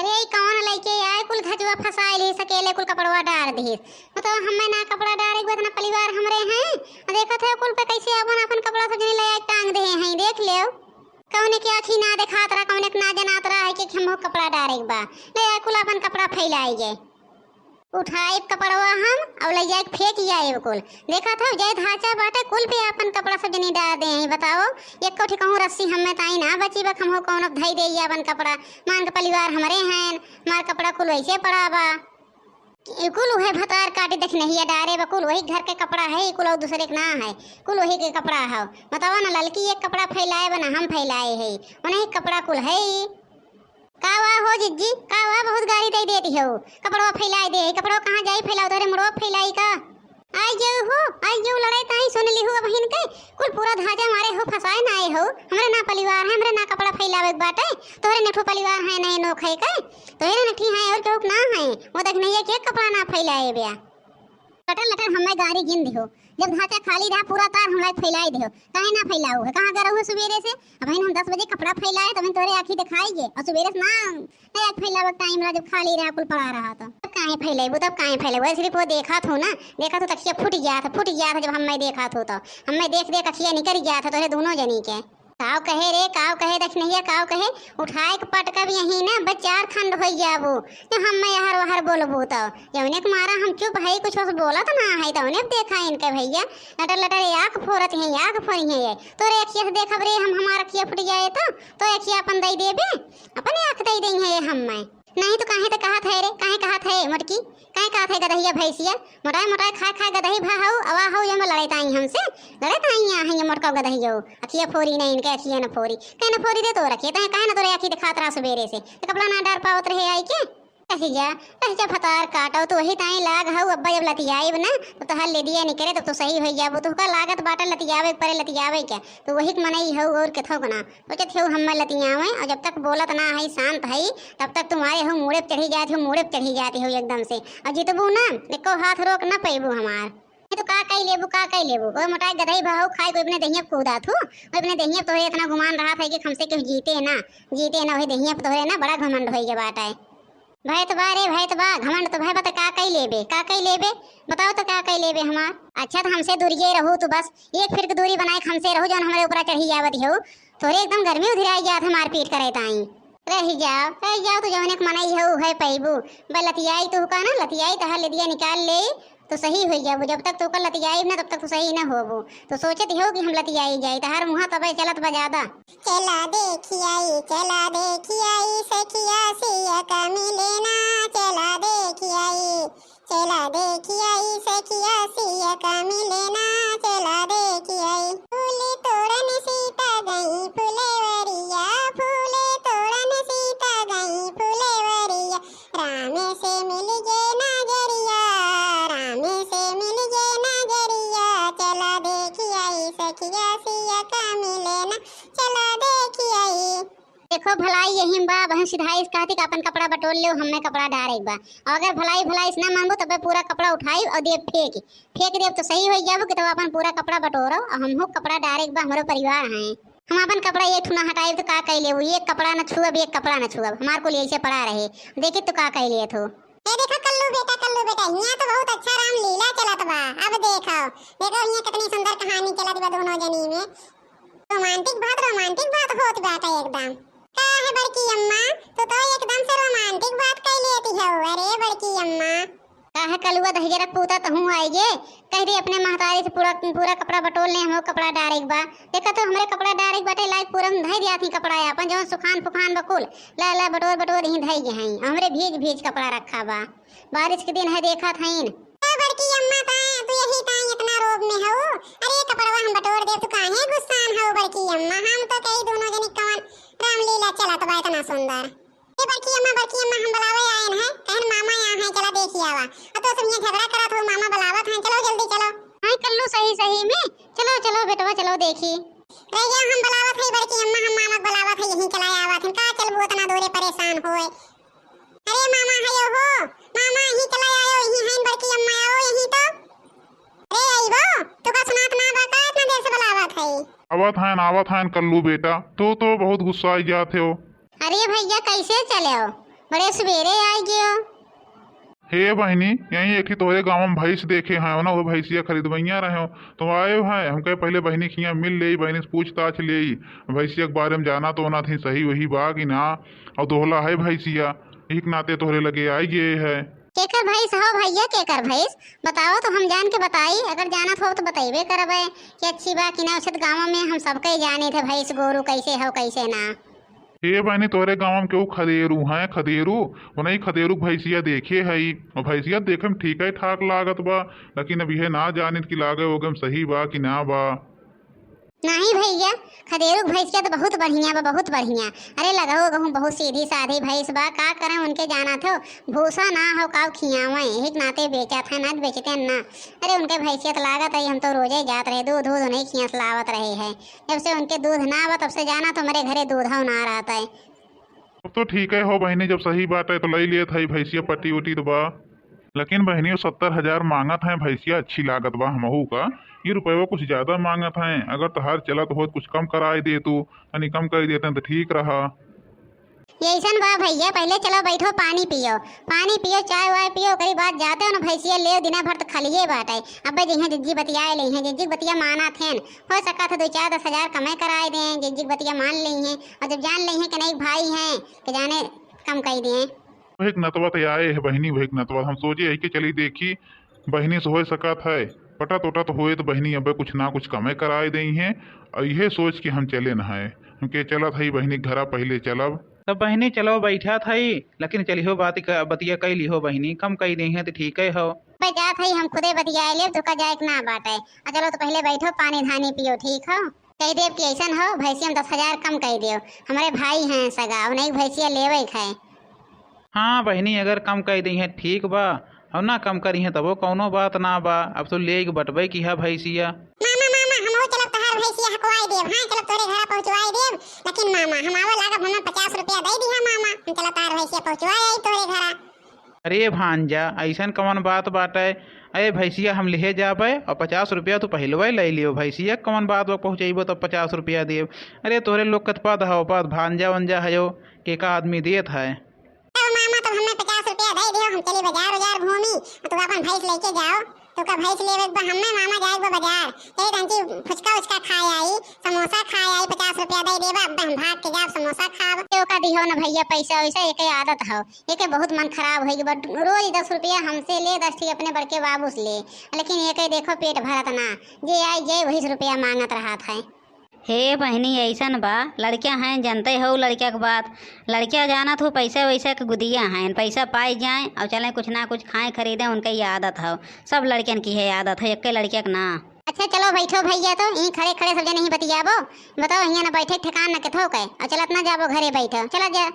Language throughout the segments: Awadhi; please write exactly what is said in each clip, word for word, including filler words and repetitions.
ए, कौन लइके आए, कुल घचुआ फँसाइ लिहिस, अकेले कुल कपड़वा डार दिहिस। मतलब हम्मे ना कपड़ा डारे के बा, इतना परिवार हमरे हैं। अ देखत है कुल पे कैसे आपन, आपन कपड़ा सब जनी ले आए टांग देहे हैं, देख लेव। कौने के आँखी ना देखात रहा, कौने के ना जनात रहा है कि हमहू कपड़ा डारे के बा। ले आए कुल आपन कपड़ा फैलाइ गए। उठाइब कपड़वा हम अउ लइ जाइके फेंकि आइब कुल। देखत हउ, जय धाचा बाटे, कुल पे आपन कपड़ा सब जनी डार देहे हैं। बताओ, एक्को ठे कहूँ रस्सी हम्मे ताई ना बची बा, हमहू कौनो धइ देई आपन कपड़ा। मान के परिवार हमरे हैं, हमार कपड़ा कुल वैसे पड़ा बा। ई कुल उहे भतार काटी देखनहिया डारे बा, कुल वही घर के कपड़ा है, ई कुल अउ दूसरे के ना है, कुल वही के कपड़ा हउ। बताओ ना, ललकी एक कपड़ा फैलाए बा, ना हम फैलाए है, उन्हीं के कपड़ा कुल है ई। का हुआ हो जिज्जी, का हुआ, बहुत गारी दइ देती हउ? कपड़वा फैलाइ दे, कपड़वा कहाँ जाई फैलाउ, तोहरे मुड़वा फैलाई का? आइ जाउ हो, आइ जाउ, लड़ाई ताई सुन लिहु अबहिन के, कुल पूरा धाजा मारे हो, फँसाए ना आए हो, हमरे ना परिवार है, हमरे ना कपड़ा फैलावे के बाटे, तोहरे नेठो परिवार है, नहीं नोख है के, तोहरे नेठी है अउर केहू के ना है, वो देखनहिया के कपड़ा ना फैलाए ब्या। लटर लटर हम्मे गारी गिन दिहो। जब धाचा खाली रहा, पूरा तार हम्मे फैलाइ दिहो। काहे ना फैलाऊ है? कहाँ गए रहो सुबेरे से? अबहिन हम दस बजे कपड़ा फैलाए, तबहिन तोहरे आँखी देखाइ गे। अउर सुबेरे से ना, ना आँख फैलावे के टाइम रहा, जब खाली रहा, कुल पड़ा रहा तो। तब काहे फैलाइबू, तब काहे फैलाइबू? सिर्फ वो देखत हो ना, देखत हो त अँखिया फूटि जात है, फूटि जात है, जब हम्मे देखत हो तो। हम्मे देख देख अँखिया निकरि जात है तोहरे दूनो जनी के। काव कहे रे, काव कहे दखिनहिया, काव कहे? उठाए के पटकब यहीं ना, बस चार खंड होइ जाबू। जो हम्मे यहर वहर बोलबू तो। जौने के मारा हम चुप हई, कुछ बस बोलत ना हई, तौने पे देखा इनके भइया। लटर लटर ये आँख फोरत हैं, आँख फोरी हैं ये। तोरे अँखिया से देखब रे हम, हमार अँखिया फूटि जाए तो, तो अँखिया अपन दइ देबे, अपने आँख दइ देइहैं ये हम्मे। नहीं तो काहे तो कहत है रे, काहे कहत है मोटकी, काहे कहत है गदहिया भैंसिया? मोटाए मोटाए खाए खाए गदही भा हऊ, अवा हऊ, ये में लड़ाई ताई हमसे, लड़ाई ताई यहाँ है ये मोटका गदहियो। अँखिया फोरी नहीं इनके, अँखिया न फोरी, काहे न फोरी रे तोर अँखिया, तहे काहे न तोरे अँखी देखात रहा सुबेरे से, तो कपड़ा ना डार पावत रहे आई के? रह जा, रह जा भतार काटो, तो वही ताई लाग हऊ, अब्बा जब लतियाइब ना, तो तोहार लेदिया निकरे, तब तो सही होइ जाबू, तोहका लागत बाटा लतियावे के परे, लतियावे के, तो वही के मनई हऊ और केथो के ना। सोचत हऊ हम्मे लतियावे, और जब तक बोलत ना हई, शांत हई, तब तक तुम्हारे हऊ मूड़े पे चढ़ी जात हऊ, मूड़े पे चढ़ी जात हऊ एकदम से। और जितबू ना, एको हाथ रोक ना पैबू हमार। नहीं तो का कई लेबू, का कई लेबू? ओए मोटाई गदही भाऊ खाए को अपने दहिया पे कूदा थू, ओए अपने दहिया पे तोहरे इतना गुमान रहा था कि हमसे केहू जीते ना, जीते ना, वही दहिया पे तोहरे ना बड़ा घमंड होई के बाटा है। भय तो बा रे, भय तो बा, घमंड तो भय बा, तो का कई लेबे, का कई लेबे? बताओ तो का कई लेबे हमार? अच्छा तो हमसे दूरिये रहू तू, बस एक फीट की दूरी बनाए के हमसे रहू, जौन हमरे ऊपरा चढ़ी जावत हऊ। तोहरे एकदम गर्मी उधिराई जात है मारपीट करे ताई। रहि जाओ, रहि जाओ, तो जौने के मनई हऊ उहे पैबू। बस लतियाई तोहका ना, लतियाई तोहार लेदिया निकाल ले, तो सही होइ जाबू। जब तक तोहका लतियाई ना, तब तक तो सही ना होबू। तो सोचत हऊ कि हम लतियाई जाई, तोहार मुँहा तबे चलत बा ज्यादा। चला देखी आई, चला देखी आई, सखिया सिया का मिले ना, चला देखी आई, चला देखी आई, सखिया सिया का मिले ना, चला देखी आई। फूल तोड़न सीता गई फुलवरिया, फूल तोड़न सीता गई फुलवरिया, राम से मिल गे नजरिया, राम से मिल गे नजरिया, चला देखी आई, सखिया सिया का मिले ना, चला देखी आई। देखो भलाई यही में बा, बहन सिधाई से कहती कि अपन कपड़ा बटोर लेव, हम्मे कपड़ा डारे के बा। और अगर भलाई भलाई से ना मानबो, तबे पूरा कपड़ा उठाई और देब फेंक, फेंक देब तो सही होइ जाबो कि तब अपन पूरा कपड़ा बटोरो और हमहू कपड़ा डारे के बा, हमरो परिवार हैं। हम अपन कपड़ा एक ठुना हटाई तो का कई लेबू, एक कपड़ा न छुअब, एक कपड़ा न छुअब, हमार कुल ऐसे पड़ा रहे। देखी तू का कई लेत हो। ए देखा कल्लू बेटा, कल्लू बेटा, हियाँ तो बहुत अच्छा रामलीला चलत बा। अब देखो, देखो हियाँ कितनी सुंदर कहानी चलत बा दोनों जनी में। रोमांटिक बात, रोमांटिक बात होत बाटे एकदम। का है बड़की अम्मा, तू तो एकदम से रोमांटिक बात कई लेती हो। अरे बड़की अम्मा। का है कलुआ दहिजरा पूता, तहूँ आई गे। कह दे अपने महतारी से पूरा, पूरा कपड़ा बटोर ले, हमहू कपड़ा डारे के बा। देखा तो हमरे कपड़ा डारे के बाटे, लाइक पूरा में धई दिया थी कपड़ा आपन, जौन सुखान फुखान बकुल। ला, ला, बटोर, बटोर, यहीं धई गे हई। हमरे भीज, भीज कपड़ा रखा बा। बारिश के दिन है, देखत हईन। ए बड़की अम्मा, ताए, तू यही ताए इतना रोब में हऊ? अरे, कपड़वा हम बटोर देब, तू काहे गुस्सान हऊ बड़की अम्मा? हम तो कही दोनों जनी कवन रामलीला चलत बा इतना सुंदर। ए बड़की अम्मा, बड़की अम्मा, हम बुलावे आयन है, कहन मामा यहाँ है, चला देखी आवा। अब तो सब यहाँ झगड़ा करत हो, मामा बुलावत हैं, चलो जल्दी चलो। हाँ कल्लू, सही, सही में, चलो, चलो बेटवा, चलो देखी। रह गया, हम बुलावत है बड़की अम्मा, हम मामा के बुलावत है, यहीं चला आवत हैं। का चलबू उतना दूरे परेशान होए? अरे मामा हयो हो, मामा यहीं चला आयो, यहीं हैं बड़की अम्मा, आओ यहीं तो। अरे अइबो, तू का सुनात ना बा का, इतना देर से बुलावत है? आवत हैं, आवत हैं कल्लू बेटा, तू तो बहुत गुस्सा आई जात हो। अरे भैया कैसे चले हो? बड़े सुबेरे आइ गयो। हे बहिनी, यहीं एक ठी तोहरे गाँव में भैंस देखे हैं ना, वो भैंसिया खरीदवैया रहे हो, तो आए हैं। हम कहे पहिले बहिनी खिया मिल लेई, बहिनी से पूछताछ लेई, भैंसिया के बारे में जाना तो ना थी सही वही बा कि ना, और दोहला है भैंसिया, यही के नाते तोहरे लगे आइ गए है। केकर भैंस हो भैया, केकर भैंस? बताओ तो हम जान के बताई, अगर जानत हो तो बतैबे करबे कि अच्छी बा कि ना। उसे तो गाँव में हम सबके जाने थे भैंस गोरू कैसे हो कैसे ना। हे बहिनी, तोहरे गाँव में केहू खदेरू हैं, खदेरू? वो नहीं, खदेरू के भैंसिया देखे हई, और भैंसिया देखे में ठीक है ठाक लागत बा, लेकिन अब यह ना जानित कि लागे ओगे में सही बा कि ना बा। नहीं भैया, खदेरू के भैंसिया तो बहुत बढ़िया बा, बहुत बढ़िया। अरे लगहु गहूँ बहुत सीधी साधी भैंस बा, का करें उनके जाना थो, भूसा ना हो काव खियावे, यही के नाते बेचत है, ना तो बेचते ना। अरे उनके भैंसिया तो लागत है, हम तो रोजे जात रहे, दूध दूध नहीं खियास लावत रहे है। जब से उनके दूध ना बा तब से जाना तो हमरे घरे दूध हो ना रहत है। अब तो ठीक है हो बहिनी, जब सही बात है तो लई लेत है भैंसिया, पट्टी उट्टी तो बा। लेकिन बहिनी, वो सत्तर हजार मांगत हैं, भैंसिया अच्छी लागत बा हमहू का, ये रुपया कुछ ज्यादा मांगत हैं। अगर तोहार चलत होत कुछ कम कराए दे तू, तनी कम कर देते हैं तो ठीक रहा। ये ऐसन बा भैया, पहिले चलो बैठो पानी पियो, पानी पियो, चाय वाय पियो, ओकरी बाद जाते हो ना भैंसिया ले, दिना भर तो खलिए बाटे। अबे जइहें जिज्जी बतियाए लेइहें, जिज्जी के बतिया माना थेन, हो सका था दो चार दस हजार कमे कराए दें, जिज्जी के बतिया मान लेइहें, और जब जान लेइहें कि नहीं भाई हैं कि जाने कम कई दें। वही के नतवा तो आए है बहिनी, वही के नतवा हम सोचे यही के चली देखी, बहिनी से हो सकत है, पटत उटत होए तो बहिनी अबे कुछ ना कुछ कमे कराए देइहें, और यह सोच के हम चले न है। हमके चलत है बहिनी के घरा पहिले चलब। तब बहिनी चलो बैठत है, लेकिन चलिहो बात क-, बतिया कई लिहो बहिनी, कम कई देइहें तो ठीक है हो। बे जात है, हम खुदे बतियाए लेब, तोका जाए के ना बाटे। आ चलो तो पहिले बैठो, पानी धानी पियो, ठीक हो? कह देब कि ऐसन हो, भैंसिया में दस हजार कम कह देव, हमरे भाई हैं सगा, उन्हीं भैंसिया लेवे के है। हाँ बहिनी, अगर कम कह देइहें ठीक बा, और ना कम करिहें तबो कौनो बात ना बा। अब तो ले के बटबे की है भैंसिया। मामा, मामा, हमहू चलब तोहार भैंसिया हकवाई देब। हाँ, चलब तोरे घरा पहुँचवाई देब। लेकिन मामा, हम आवे लागब, हमें पचास रुपया दे दिहा मामा, हम चलब तोहार भैंसिया पहुँचवाई आई तोरे घरा। अरे भांजा, ऐसन कवन बात बाटे? अरे भैंसिया हम लिहे जाबे और पचास रुपया तू पहिलवे ले लियो। भैंसिया कवन बात बा, पहुँचैबो तब पचास रुपया देब। अरे तोरे लोग कत पद हव, पद भांजा वंजा हयो, के का आदमी देत है? तब मामा, तब हमें पचास रुपया दे दियो, हम चली बाजार उजार घूमी, तू अपन भैंस लेके जाओ। तोका भैंस लेवे के बा, हमें मामा जाए के बा बाजार, चली तंची फुचका उचका खाए आई, समोसा खाए आई, पचास रुपया दे देबा, अब हम भाग के जाब समोसा खाब। तोका दिहो ना भैया पैसा वैसा, एके आदत हो, एके बहुत मन खराब होई बा, रोज दस रुपया हमसे ले, दस ठी अपने बड़के बाबू से ले, लेकिन एके देखो पेट भरत ना, जे आई जे वही से रुपया मांगत रहत है। हे बहिनी, ऐसन बा, लड़किया हैं, जनते हो लड़किया के बात, लड़किया जानत हो पैसा वैसा के गुदिया हैं, पैसा पाई जाए और चलें कुछ ना कुछ खाएं खरीदें, उनके ये आदत हो, सब लड़कियन की है आदत हो, एक्के लड़किया के ना। अच्छा चलो बैठो भैया, तो यहीं खड़े खड़े सब जने ही बतियाबो, बताओ यहाँ ना बैठे ठिकान ना के थोक है, और चलत ना जाबो घरे बैठो, चला जा।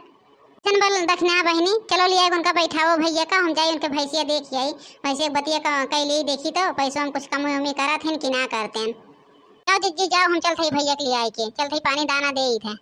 चल बोल दखिना बहिनी, चलो लिया उनका बैठाओ भैया का, हम जाई उनके भैंसिया देखी आई, भैंसिया के बतिया का कैली देखी तो पैसों में कुछ कमी उमी करत हैं कि ना करते हैं। जाओ जिज्जी जाओ, हम चलत हई भैया के लियाए के, चलत हई पानी दाना दे थे।